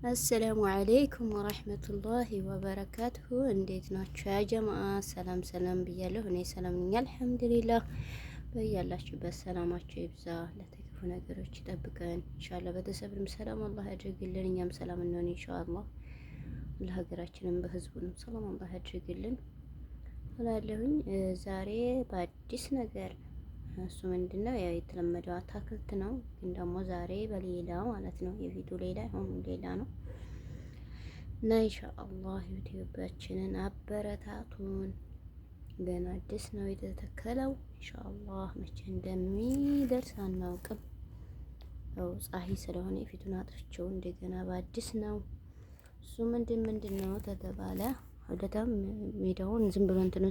السلام عليكم ورحمة الله وبركاته። እንዴት ናችሁ يا جماعة? ሰላም ሰላም ብያለሁ። እኔ ሰላም ነኝ الحمد لله። በያላችሁበት ሰላማችሁ ይብዛ፣ ለተክፉ ነገሮች ይጠብቀን إن شاء الله። ቤተሰብንም ሰላም አላህ ያድርግልን፣ እኛም ሰላም እንሆን إن شاء الله። ለሀገራችንም በህዝቡንም ሰላም አላህ ያድርግልን እላለሁኝ። ዛሬ በአዲስ ነገር፣ እሱ ምንድነው? ያው የተለመደው አታክልት ነው፣ ግን ደግሞ ዛሬ በሌላ ማለት ነው። የፊቱ ሌላ አሁን ሌላ ነው እና إن شاء الله ዩቲዩባችንን አበረታቱን። ገና አዲስ ነው የተተከለው። إن شاء الله መቼ እንደሚደርስ አናውቅም። ያው ፀሐይ ስለሆነ የፊቱን አጥፍቼው እንደገና በአዲስ ነው። እሱ ምንድን ነው ተተባለ ወደታም ሜዳውን ዝም ብሎ እንትኑ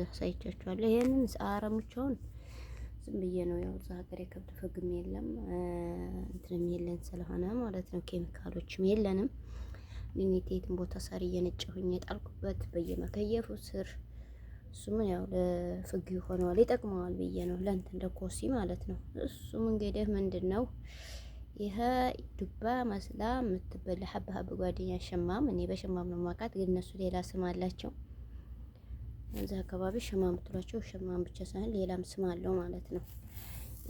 አሳይቻችኋለሁ። ይሄንን አረሙቻውን ዝም ብዬ ነው፣ ያው እዛ ሀገር የከብት ፍግም የለም እንትንም የለን ስለሆነ ማለት ነው፣ ኬሚካሎችም የለንም። እኔ የትም ቦታ ሳር እየነጨሁኝ የጣልኩበት በየመከየፉ ስር፣ እሱም ያው ለፍግ ይሆነዋል፣ ይጠቅመዋል ብዬ ነው፣ ለእንትን ለኮሲ ማለት ነው። እሱም እንግዲህ ምንድን ነው፣ ይሄ ዱባ መስላ የምትበላ ሀብ ሀብ ጓደኛ ሸማም፣ እኔ በሸማም ነው የማውቃት፣ ግን እነሱ ሌላ ስም አላቸው። እዛ አካባቢ ሸማም የምትሏቸው ሸማም ብቻ ሳይሆን ሌላም ስም አለው ማለት ነው።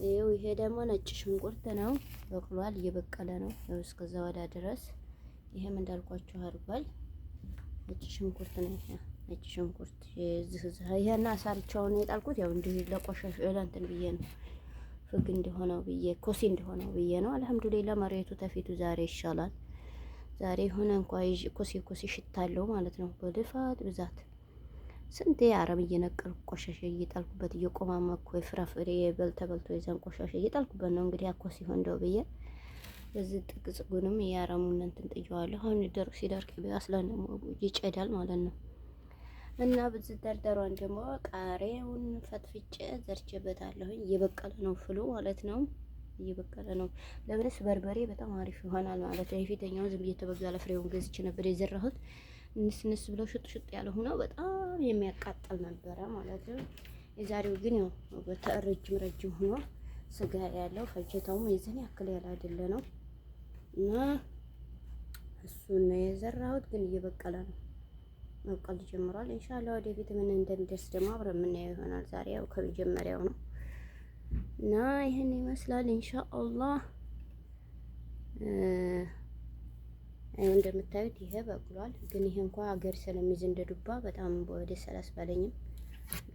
ይኸው ይሄ ደግሞ ነጭ ሽንኩርት ነው፣ በቅሏል፣ እየበቀለ ነው። ያው እስከዛ ወዳ ድረስ ይሄም እንዳልኳችሁ አድርጓል። ነጭ ሽንኩርት ነው ይሄ ነጭ ሽንኩርት። እዚህ ይሄና ሳርቻውን የጣልኩት ያው እንዲህ ለቆሻሽ ለእንትን ብዬ ነው፣ ፍግ እንደሆነው ብዬ፣ ኮሲ እንደሆነው ብዬ ነው። الحمد لله መሬቱ ተፊቱ ዛሬ ይሻላል። ዛሬ የሆነ እንኳ ኮሲ ኮሲ ሽታ አለው ማለት ነው። በልፋት ብዛት ስንቴ አረም እየነቀልኩ ቆሻሻ እየጣልኩበት፣ እየቆማመኩ የፍራፍሬ በልተ በልቶ የዛን ቆሻሻ እየጣልኩበት ነው እንግዲህ አኮ ሲሆን እንደው ብዬ። በዚህ ጥቅ ጽጉንም የአረሙን እንትን ጥየዋለሁ። አሁን ደርቅ ሲደርቅ አስለን ይጨዳል ማለት ነው። እና በዚህ ደርደሯን ደግሞ ቃሪያውን ፈትፍጬ ዘርቼበታለሁኝ። እየበቀለ ነው ፍሉ ማለት ነው። እየበቀለ ነው። ለምንስ በርበሬ በጣም አሪፍ ይሆናል ማለት ነው። የፊተኛውን ዝም ብዬ ተበጋለ ፍሬውን ገዝቼ ነበር የዘራሁት። ንስ ንስ ብለው ሽጥ ሽጥ ያለ ሆኖ በጣም የሚያቃጥል ነበረ ማለት ነው። የዛሬው ግን ያው ረጅም ረጅም ሆኖ ስጋ ያለው ፈጀታውም የዚህን ያክል ያለ አይደለ ነው እና እሱን ነው የዘራሁት። ግን እየበቀለ ነው፣ መብቀል ጀምሯል። إن شاء الله ወደፊት ምን እንደሚደርስ ደግሞ አብረን የምናየው ይሆናል። ዛሬ ያው ከመጀመሪያው ነው እና ይህን ይመስላል إن شاء الله። እንደምታዩት ይሄ በቅሏል። ግን ይሄ እንኳ አገር ስለሚይዝ እንደ ዱባ በጣም ደስ አላስባለኝም።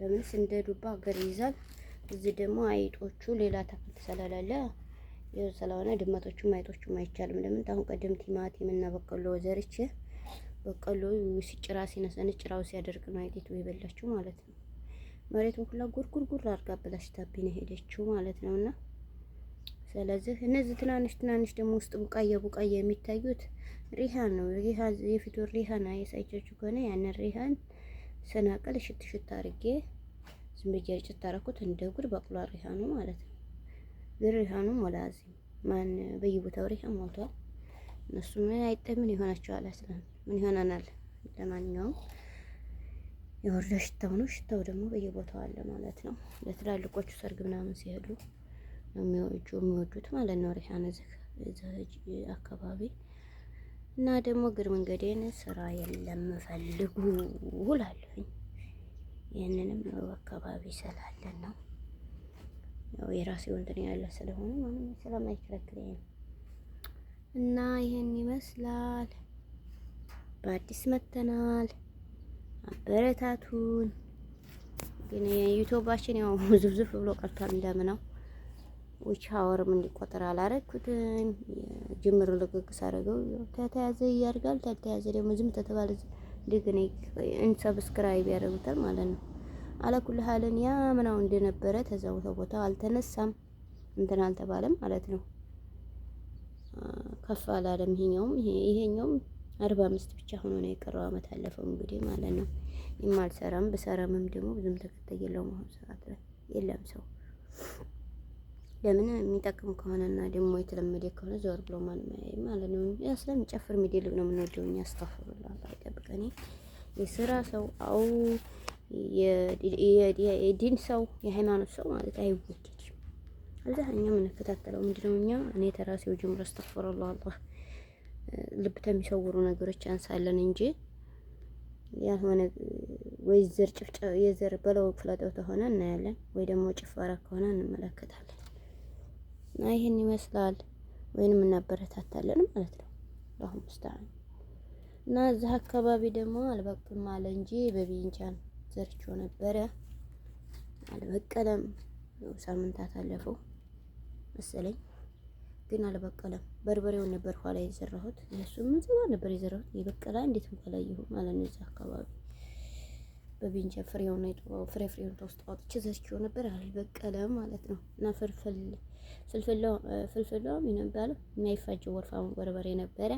ለምንስ እንደ ዱባ አገር ይይዛል። እዚህ ደግሞ አይጦቹ ሌላ አታክልት ስለሌለ ይኸው ስለሆነ ድመቶቹም አይጦቹም አይቻልም። ለምን አሁን ቀደም ቲማቲም እና በቆሎ ዘርቼ በቆሎ ሲጭራ ሲነሰን ጭራው ሲያደርቅ ነው አይጤቱ የበላችው ማለት ነው። መሬቱን ሁላ ጉርጉርጉር አድርጋ አበላሽታብኝ ነው የሄደችው ማለት ነውና፣ ስለዚህ እነዚህ ትናንሽ ትናንሽ ደግሞ ውስጥ ቡቃያ ቡቃያ የሚታዩት ሪሃን ነው። ሪሃን የፊቱ ሪሃን አየሳይቻችሁ ከሆነ ያንን ሪሃን ሰናቀል ሽት ሽት አድርጌ ዝም ብዬ ርጭት አደረኩት። እንደ ጉድ በቅሏል ሪሃኑ ማለት ነው። ግን ሪሃኑ ሞላዚ ማን በየቦታው ሪሃን ሞልቷል። እነሱ ምን አይጠ ምን ይሆናቸዋል? አስለን ምን ይሆናናል? ለማንኛውም የወርደ ሽታው ነው። ሽታው ደግሞ በየቦታው አለ ማለት ነው። ለትላልቆቹ ሰርግ ምናምን ሲሄዱ የሚወዱት ማለት ነው። ሪሃን እዚህ አካባቢ እና ደግሞ እግር መንገዴን ስራ የለም ፈልጉ እላለሁኝ። ይህንንም አካባቢ ስላለን ነው። ያው የራሴ እንትን ያለ ስለሆነ ማንም ስለማይከለክለኝ ነው። እና ይህን ይመስላል። በአዲስ መተናል። አበረታቱን። ግን ዩቲዩባችን ያው ዝፍዝፍ ብሎ ቀርቷል። እንደምነው ዊች ሀወርም እንዲቆጠር አላረኩትም። ጅምር ልቅቅ ሳደርገው ተተያዘ ያድጋል፣ ተተያዘ ደግሞ ዝም ተተባለ እንደገና unsubscribe ያደርጉታል ማለት ነው። على كل حال ያ ምናው እንደነበረ ተዛው ተቦታው አልተነሳም፣ እንትን አልተባለም ማለት ነው። ከፍ አላለም። ይሄኛውም 45 ብቻ ሆኖ ነው የቀረው። አመት አለፈው እንግዲህ ማለት ነው። የማልሰራም ብሰራምም ደግሞ ብዙም ተከታይ የለውም። አሁን ሰዓት ላይ የለም ሰው። ለምን የሚጠቅም ከሆነና ደግሞ የተለመደ ከሆነ ዘወር ብሎ ማንም አያይም ማለት ነው። ያ ስለሚጨፍር የሚደልብ ነው የምንወደው እኛ። أستغفر الله፣ አላህ ይጠብቀን። የስራ ሰው አው የዲን ሰው የሃይማኖት ሰው ማለት አይወደድም። አብዛኛው የምንከታተለው ምንድነው እኛ፣ እኔ ተራሴው ጀምሮ أستغفر الله አላህ ልብ ተሚሰውሩ ነገሮች አንሳለን እንጂ ያልሆነ ወይ ዘር ጭፍጨ የዘር በለው ፍለጠው ተሆነ እናያለን፣ ወይ ደግሞ ጭፈራ ከሆነ እንመለከታለን። እና ይህን ይመስላል ወይንም እናበረታታለን ማለት ነው። አላሁ ሙስተዓን። እና እዚህ አካባቢ ደግሞ አልበቅልም አለ እንጂ በቢንጃን ዘርቼው ነበረ፣ አልበቀለም። ሳምንታት አለፈው መሰለኝ ግን አልበቀለም። በርበሬውን ነበር ኋላ የዘራሁት፣ እሱም ምን ነበር የዘራሁት የበቀለ እንዴት እንኳን አላየሁም ማለት ነው። እዚህ አካባቢ በቢንጃ ፍሬውን ፍሬ ፍሬውን ተውስጥ አውጥቼ ዘርቼው ነበር፣ አልበቀለም ማለት ነው። እና ፍልፍል ፍልፍል የሚባለው የማይፋጀው ወርፋሙ በርበሬ ነበረ።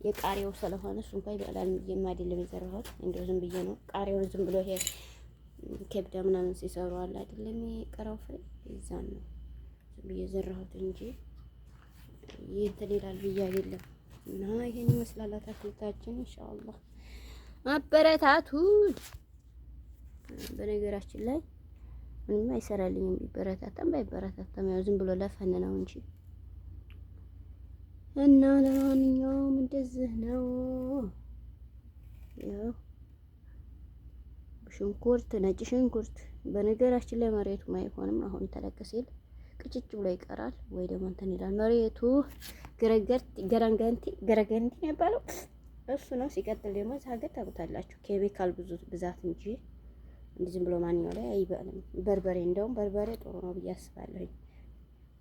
የቃሪያው ስለሆነ እሱ እንኳን ይበላል የማይደለም የዘራሁት እንደው ዝም ብዬ ነው። ቃሪያውን ዝም ብሎ ይሄ ከብዳ ምናምን ሲሰሩ አለ አይደለም የቀረው ፍሬ ይዛን ነው ዝም ብዬ ዘራሁት እንጂ እንትን ይላል ብዬ አይደለም። እና ይሄን ይመስላል አታክልታችን። ኢንሻአላህ አበረታቱን። በነገራችን ላይ ምንም አይሰራልኝም ቢበረታታም ባይበረታታም ያው ዝም ብሎ ለፈን ነው እንጂ። እና ለማንኛውም እንደዚህ ነው። ያው ሽንኩርት፣ ነጭ ሽንኩርት በነገራችን ላይ መሬቱ አይሆንም። አሁን ተለቅ ሲል ቅጭጭ ብሎ ይቀራል ወይ ደግሞ እንትን ይላል መሬቱ። ገረገንቲ ገረገንቲ የሚባለው እሱ ነው። ሲቀጥል ደግሞ እዚህ ሀገር ታውቁታላችሁ ኬሚካል ብዙ ብዛት እንጂ እንዲህ ዝም ብሎ ማንኛው ላይ አይበልም። በርበሬ እንደውም በርበሬ ጥሩ ነው ብዬ አስባለሁኝ።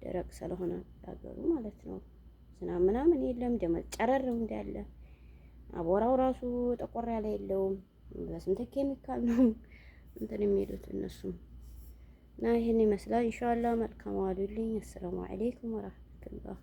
ደረቅ ስለሆነ ሀገሩ ማለት ነው። ዝናብ ምናምን የለም። ደመ ጨረር እንዳለ አቦራው ራሱ ጠቆር ያለ የለውም። በስንት ኬሚካል ነው እንትን የሚሉት እነሱም። እና ይህን ይመስላል። ኢንሻአላህ መልካም ዋሉልኝ። አሰላሙ አለይኩም ወራህመቱላህ።